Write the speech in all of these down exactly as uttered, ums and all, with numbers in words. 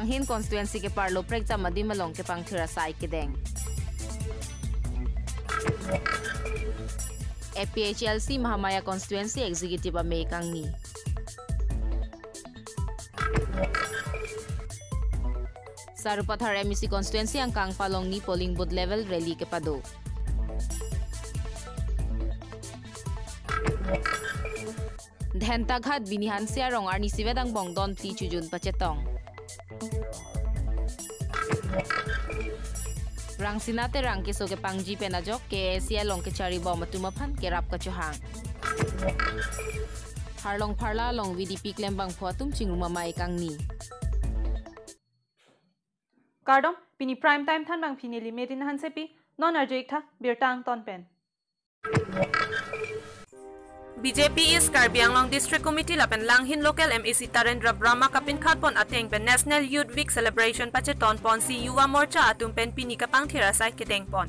Langhin constituency keparlo prekjam adim along kepangthir asai kedeng. A P H L C Mahamaya Constituency Executive amei kangni. Sarupathar M A C constituency angkang palongni polling booth level rally kepado. Dhentaghat Bini Hanse arong arni isivet angbong don phli chojun pachetong. Rangsina Terang keso kepangji pen ajok K A A C along kecharibom atum aphan kerap kachohang. Harlong Pharla along V D P klembangphu atum chingrum amei kangni. Kardom, pini prime time thanbangpi neli Medina Hansepi, non arju-ik tha birta angton pen. B J P East Karbi Anglong District Committee lapen Langhin Local M A C Tarendra Brahma kapinkhat pon ateng pen National Youth Week celebration pacheton ponsi Yuva Morcha atum pen pini kepangthir asai kedeng pon.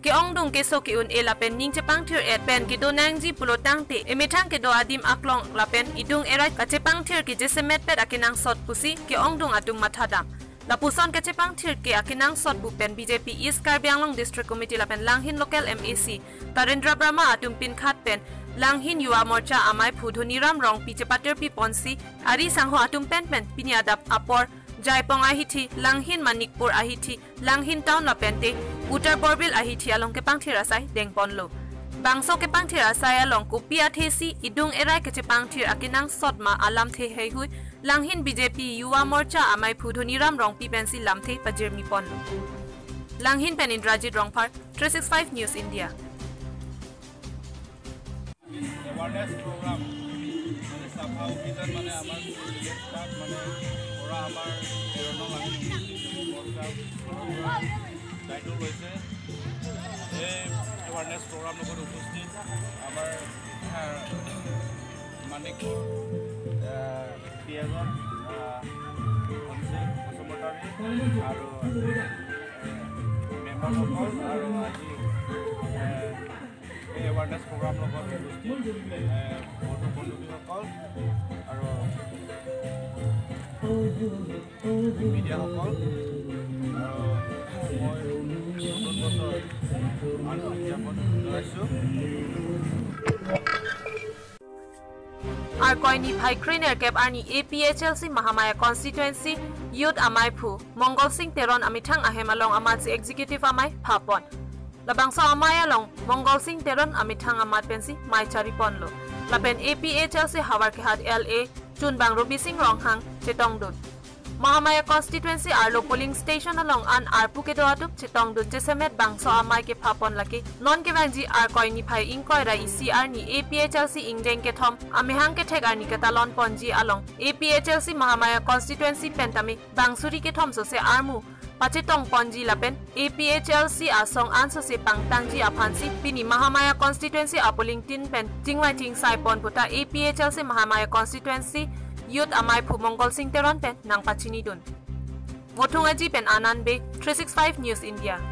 Ke-ongdung keso ke-un-e lapen ning chepangthir-et pen kedo nangji pulo tangte emethang kedo adim aklong lapen idung erai kachepangthir ke jasemet pet akenangsot pusi ke-ongdung atum mathadam. Lapuson kachepangthir ke akenangsot pu pen B J P East Karbi Anglong District Committee lapen Langhin Local M A C Tarendra Brahma atum pinkhat pen Langhin Yuva Morcha amaiphu Dhoniram Rongpi chepatirpi ponsi ari sangho atum pen pen pini adap apor Jaipong ahithi, Langhin Manikpur ahithi, Langhin Town lapente Uttar Borbil ahithi along kepangthir asai dengponlo. Bangso kepangthir asai along kopi athesi idung erai kachepangthir akenangsot ma alamthe heihui Langhin B J P Yuva Morcha amaiphu Dhoniram Rongpi pensi lamthe pajirmi ponlo. Langhin pen Indrajit Rongphar, three six five News India. Awareness programme, মানে চাফা অভিযান, মানে আমাৰ তাত মানে পৰা আমাৰ তেৰ নং আমি মৰ্চা দায়িত্ব লৈছে। এই এৱাৰনেছ প্ৰগ্ৰাম লগত উপস্থিত আমাৰ, আহ, মানিকপুৰ, আহ, পিয়াজৰ, আহ, অভিষেক বসুমতাৰী আৰু, আহ, মেম্বাৰসকল আৰু আজি, আহ, এই এৱাৰনেছ প্ৰগ্ৰাম লগত উপস্থিত, এ, বন্ধু বান্ধৱীসকল আৰু মিডিয়াসকল, আৰু মই নতুন বছৰ আন্তৰিক জ্ঞাপন জনাইছোঁ। Arkoi niphai krenerkep arni A P H L C Mahamaya Constituency Youth amaiphu Mongol Sing Teron amethang ahem along amatsi Executive amei phapon. Labangso amei along Mongol Sing Teron amethang amat pensi mei chariponlo. Lapen A P H L C havar kehat L A chunbang Robi Sing Ronghang chetongdun. Mahamaya Constituency arlo polling station along an arpu kedo atum chetongdun jasemet bangso amei kephapon lake non kevangji Arkoi niphai ingkoi ra isi arni A P H L C ingdeng kethom amahang kethek arni ketalon ponji along A P H L C Mahamaya Constituency pen tame bang suri kethom sose armu pachetong ponji lapen A P H L C asong ansose pangtangji aphansi pini Mahamaya Constituency apolling tin pen chingvai chingsai pon puta A P H L C Mahamaya Constituency Youth amaiphu Mongol Sing Teron pen nangpachinidun. Vothung Aji pen Anand Bey, three six five News India.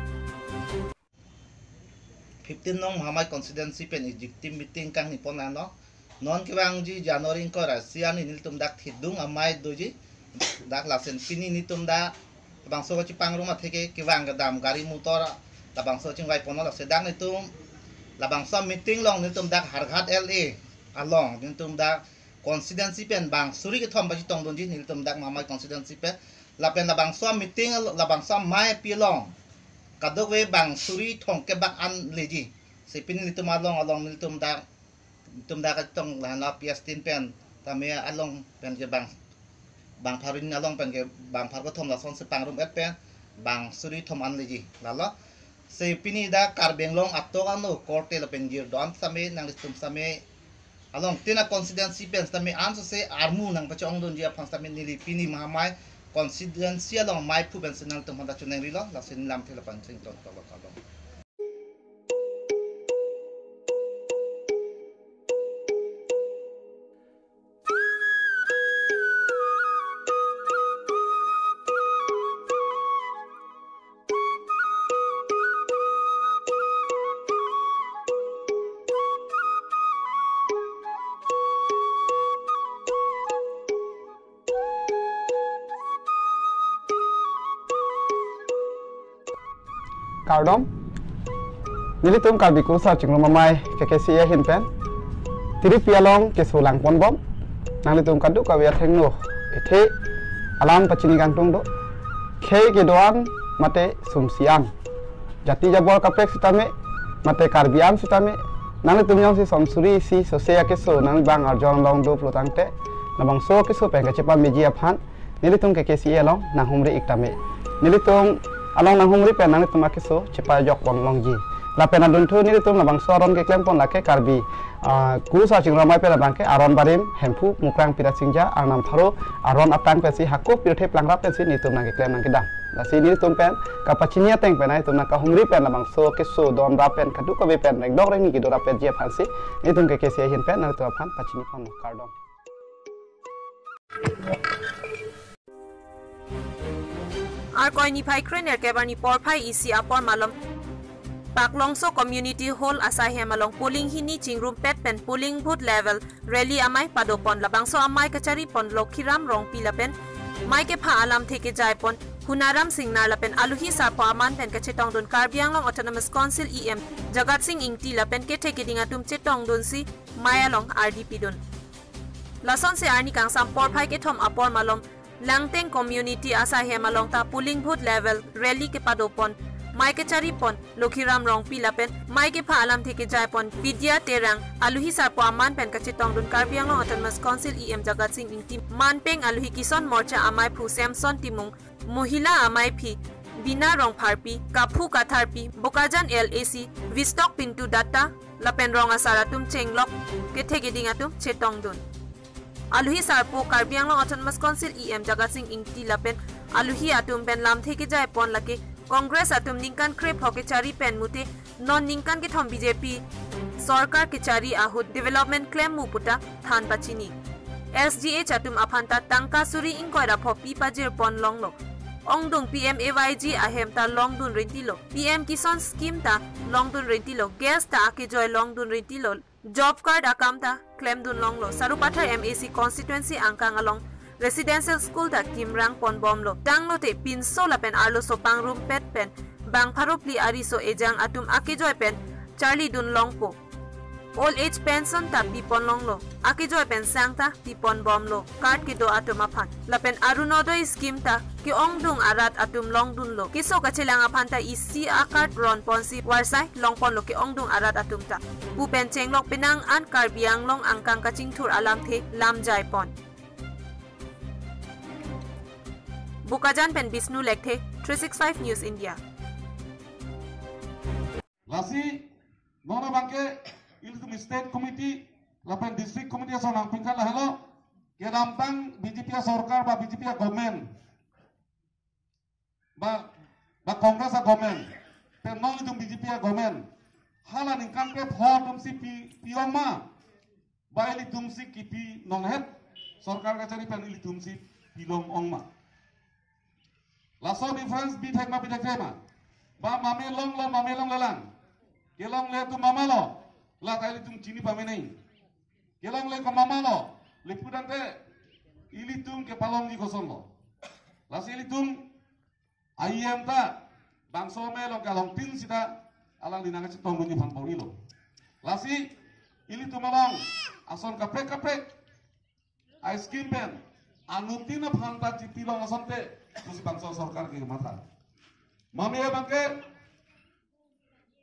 Fifteen nong Mahamaya Constituency pen Executive Meeting kangni pon lang lo. Non kevangji January ingkoi ra isi arni nelitum dak thidung amei doji. Dak lasen pini nelitum dak labangso kachepangrum atheke kevang kedam gari motor labangso chingvai ponlo, laso dak nelitum labangso meeting along nelitum dak Howraghat L A along nelitum dak constituency pen bang suri kethom pachetongdunji nelitum dak Mahamaya constituency pen. Lapen labangso meeting al-, labangso amei api along kadokave bang suri thomkep bak an leji. Si pini nelitum along along nelitum dak, nelitum dak chetong lahenlo P S tin pen tame along pen ke bang, bang pharin along pen ke bang phar kethom lasonsi pangrum-et pen bang suri thom an leji. Lalo si pini dak Karbi Anglong atok ano korte lapen girdo an sitame nanglitum sitame along tin a constituency pen sitame ansose armu nangpachongdunji aphan sitame neli pini Mahamaya constituency along meiphu pensi nangtum aphan ta choningri lo, lasi neli lamthe lapen chington tolok along. Kardom. Nelitum Karbi Kurusar Chingrum Amei K K C A ahin pen Tiripi along keso langponbom. Nanglitum kadokave athengno ethe alam pachini kangtung do. Khei kedo-an mate sumsi-an, jati jabor kaprek sitame mate Karbi an sitame, nanglitum jongsi somsuri isi sose akeso nangli bang arjon long do pulo tangte, labangso akeso pen kachepameji aphan nelitum K K C A along nanghumri ik tame. Nelitum along nanghumri pen nanglitum akeso chepajokpon longji. Lapen adunthu nelitum labangso aron keklempon lake Karbi, ah, Kurusar Chingrum Amei pen labang ke aron barim Hemphu Mukrang Pirasingja arnam pharo aron atang pensi hako pirthe plangrap pensi nelitum nangkeklem nangkedam. Lasi nelitum pen kapachini ateng pen nelitum nangkahumri pen labangso keso donrap pen kadokave pen rengdok rengni kedo rapetji aphansi nelitum K K C A ahin pen nelitum aphan pachiniponlo. Kardom. Arkoi niphai kre nerkep arni porphai isi apor malom Paklongso Community Hall asai hem along polling hini chingrumpet pen polling booth level rally amei padopon. Labangso amei kacharipon Lokhiram Rongpi lapen mei kepha alamthe kejaipon Hunaram Singnar lapen aluhi sarpo aman pen kachetongdun Karbi Anglong Autonomous Council E M Jagat Sing Ingti lapen kethe keding atum chetongdunsi mei along ardi pidun. Lasonsi arni kangsam porphai kethom apor malom Langteng Community asai hem along ta polling booth level rally kepadopon. Mei kacharipon Lokhiram Rongpi lapen mei kepha alamthe kejaipon Vidya Terang, aluhi sarpo aman pen kachetongdun Karbi Anglong Autonomous Council E M Jagat Sing Ingti, manpeng aluhi Kison Morcha ameiphu Samson Timung, Mohila ameiphi Bina Rongpharpi, Kaphu Katharpi, Bokajan L A C Vistok Pintu Datta lapen rong asar atum chenglok kethe keding atum chetongdun. Aluhi sarpo Karbi Anglong Autonomous Council E M Jagat Sing Ingti lapen aluhi atum pen lamthe kejaipon lake Congress atum ningkan krepho kechari pen mute non ningkan kethom B J P sorkar kechari ahut development klem mu puta than pachini. S G H atum aphan ta tangka suri ingkoi ra pho pi pajirpon longlo. Ongdung P M A Y G ahem ta longdun rintilo. P M Kisan scheme ta longdun rintilo. Gas ta akejoi longdun rintilo. Job card akam ta klemdun longlo. Sarupathar M A C constituency angkang along residential school ta kimrang ponbomlo. Tanglote pinso lapen arloso pangrumpet pen bang pharo phli ariso ejang atum akejoi pen charlidun longpo. Old age pension ta pipon longlo. Akejoi pen sang ta piponbomlo card kedo atum aphan. Lapen Arunodoi scheme ta ke-ongdung arat atum longdunlo. Keso kachelang aphan ta isi a-card ronponsi varsai longponlo ke-ongdung arat atum ta. Pu pen chenglok penang an Karbi Anglong angkang kachingthur alamthe lamjaipon. Bokajan pen Bishnu Lekthe, three six five News India. Lasi non abangke ilitum state committee lapen district committee ason nangpingkan lahelo, kedamtang B J P sorkar ba B J P government ba, ba Congress government, pen non ilitum B J P government, hala ningkan krepho atumsi pi, pi-ong ma, ba ilitumsi kipi nonghet, sorkar kachari pen ilitumsi pilong ong ma. Laso difference bithek ma bithekre ma. Ba mame longlo, mame longlelang. Kelongle atum mama lo, la ta ilitum chini pamenei. Kelongle ko mama lo, le pudante ilitum kepalongji kosonlo. Lasi ilitum I M ta bangso mei along kalongtin sita alangli nangkachetongdunji aphan pori lo. Lasi ilitum along ason kaprek kaprek a-scheme pen anuttin aphan ta chipilong asonte pusi bangso sorkar kematha. Mame abangke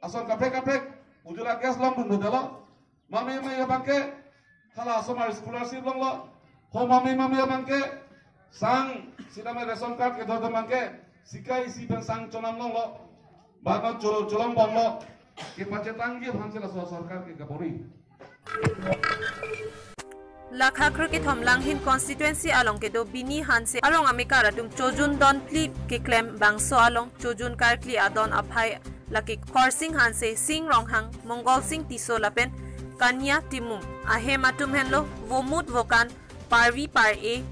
ason kaprek kaprek, Ujjwala gas longdun dodelo. Mame mame abangke hala asomar scholarship longlo. Ho mame mame abangke sang sitame ration card kedo abangke sikai isi pen sang chonam longlo. Ba non cholo cholongbomlo. Kepachetangji aphansi laso sorkar ke kapori. Lakha kre kethom Langhin constituency along kedo Bini Hanse arong amekar atum chojun don phli keklem bangso along chojun karkli adon aphai lake Khorsing Hanse, Sing Ronghang, Mongol Sing Tisso lapen Kania Timung. Ahem atum henlo Vomut Vokan, Parvi Par-e,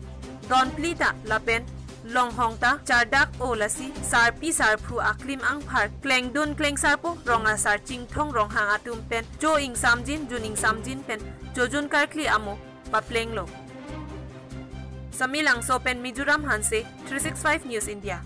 don phli ta lapen longhong ta chardak o lasi sarpi sarphu aklim angphar klengdun klengsarpo rong asar Chingthong Ronghang atum pen cho ingsamjin jun ingsamjin pen chojun karkli amo paplenglo. Samelangso pen Mizoram Hanse, three six five News India.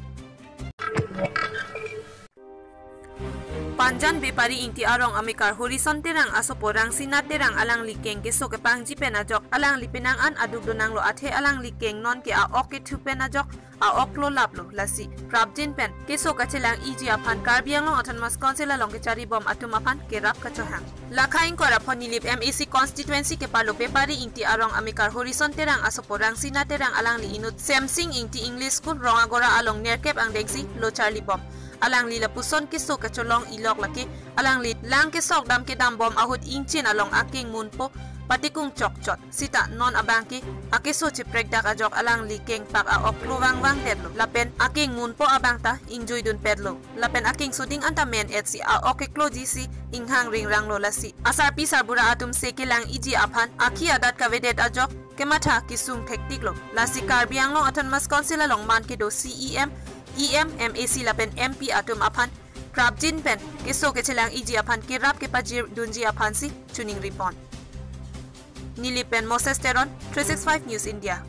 Anjan Bepari Ingti arong amekar Horison Terang asopo Rangsina Terang alangli keng keso kepangji pen ajok alangli penang an aduk donanglo, athe alangli keng non ke a-ok kethu pen ajok a-ok lo laplo, lasi prapjin pen keso kachelang-iji aphan Karbi Anglong Autonomous Council along kecharibom atum aphan kerap kachohang. Lakha ingkoi ra pho Nilip M A C constituency keparlo Bepari Ingti arong amekar Horison Terang asopo Rangsina Terang alangli inut Semsing Ingti English School Rongagora along nerkep angdengsi lo charlibom. Alangli lapuson keso kacholong-ilok lake alangli lang kesok dam kedambom ahut ingchin along akeng munpo patikung chokchot. Sita non abangke akeso cheprekdak ajok alangli kengpak a-ok lo vangvang detlo. Lapen akeng munpo abang ta ingjui dunpetlo. Lapen akeng soding anta men-etsi a-ok kekloji si inghang ringranglo, lasi asarpi sarbura atum se kelang-iji aphan akhi adat kavedet ajok kematha kesung thektiklo. Lasi Karbi Anglong Autonomous Council along man kedo C E M, E M, M A C lapen M P atum aphan prapjin pen keso kechelang-iji aphan kerap kepajir dunji aphansi choningripon. Nilip pen Moses Teron, three six five News India.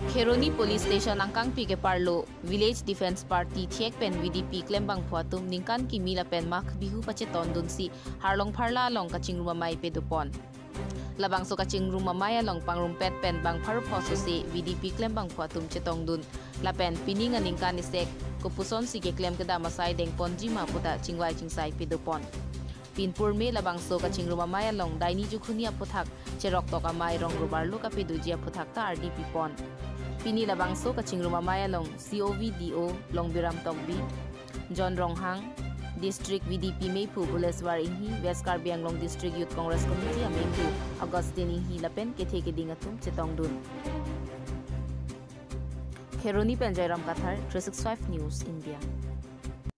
Kheroni Police Station angkangpi keparlo Village Defence Party thek pen V D P klembangphu atum ningkan kimi lapen Magh Bihu pachetondunsi Harlong Pharla along kachingrum amei pedopon. Labangso kachingrum amei along pangrumpet pen bang pharo pho sose V D P klembangphu atum chetongdun. Lapen pining aningkan isek kopusonsi keklem kedam asai dengponji ma puta chingvai chingsai pedopon. Pinpur me labangso kachingrum amei along daini jukhuni aphuthak cheroktok amei rong rubarlo kapedoji aphuthak ta ardi pipon. Pini labangso kachingrum amei along C O V D O Longbiram Tokbi, John Ronghang, District V D P mephu Buleswar Inghi, West Karbi Anglong District Youth Congress Committee amephu Augustine Inghi lapen kethe keding atum chetongdun. Kheroni pen Jairam Kathar, three six five News India.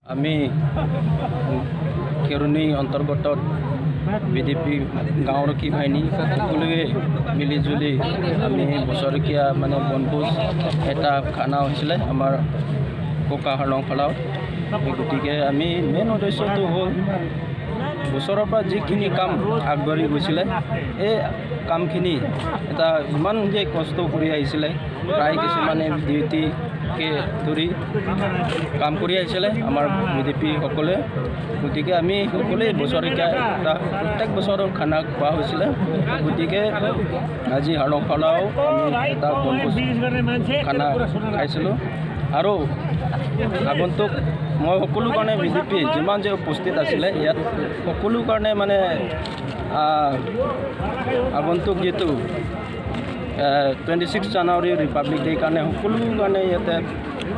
আমি কেৰণি অন্তৰ্গত V D P গাঁৱৰ কি ভাইনি সকলোৱে মিলিজুলি আমি বছৰেকীয়া মানে বনভোজ এটা খানা হৈছিলে আমাৰ কোকা হাৰলং ফালাও। গতিকে আমি মেইন উদ্দেশ্যটো হ'ল বছৰৰ পৰা যিখিনি কাম আগবাঢ়ি গৈছিলে, এই কামখিনি এটা ইমান যে কষ্ট কৰি আহিছিলে, প্ৰায় কিছুমানে ডিউটিকে ধৰি কাম কৰি আহিছিলে আমাৰ ভি ডি পি সকলে। গতিকে আমি সকলোৱে বছৰেকীয়া এটা প্ৰত্যেক বছৰৰ খানা খোৱা হৈছিলে। গতিকে আজি হাৰলং ফালাও আমি এটা বনভোজ খানা খাইছিলোঁ। আৰু আগন্তুক মই সকলো কাৰণে ভি ডি পি যিমান যে উপস্থিত আছিলে ইয়াত সকলো কাৰণে মানে, আহ, আগন্তুক যিটো twenty six January Republic day কাৰণে সকলো কাৰণে ইয়াতে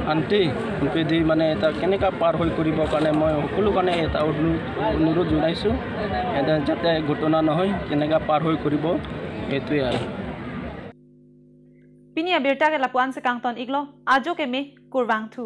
শান্তি সম্প্ৰীতি মানে এটা কেনেকা পাৰ হৈ কৰিবৰ কাৰণে মই সকলো কাৰণে এটা অনু-, অনুৰোধ জনাইছোঁ। এটা যাতে ঘটনা নহয়, কেনেকা পাৰ হৈ কৰিব, এইটোৱে আৰু। Pini abirta ke lapu-an si kangton-iklo, ajo keme kurvangthu.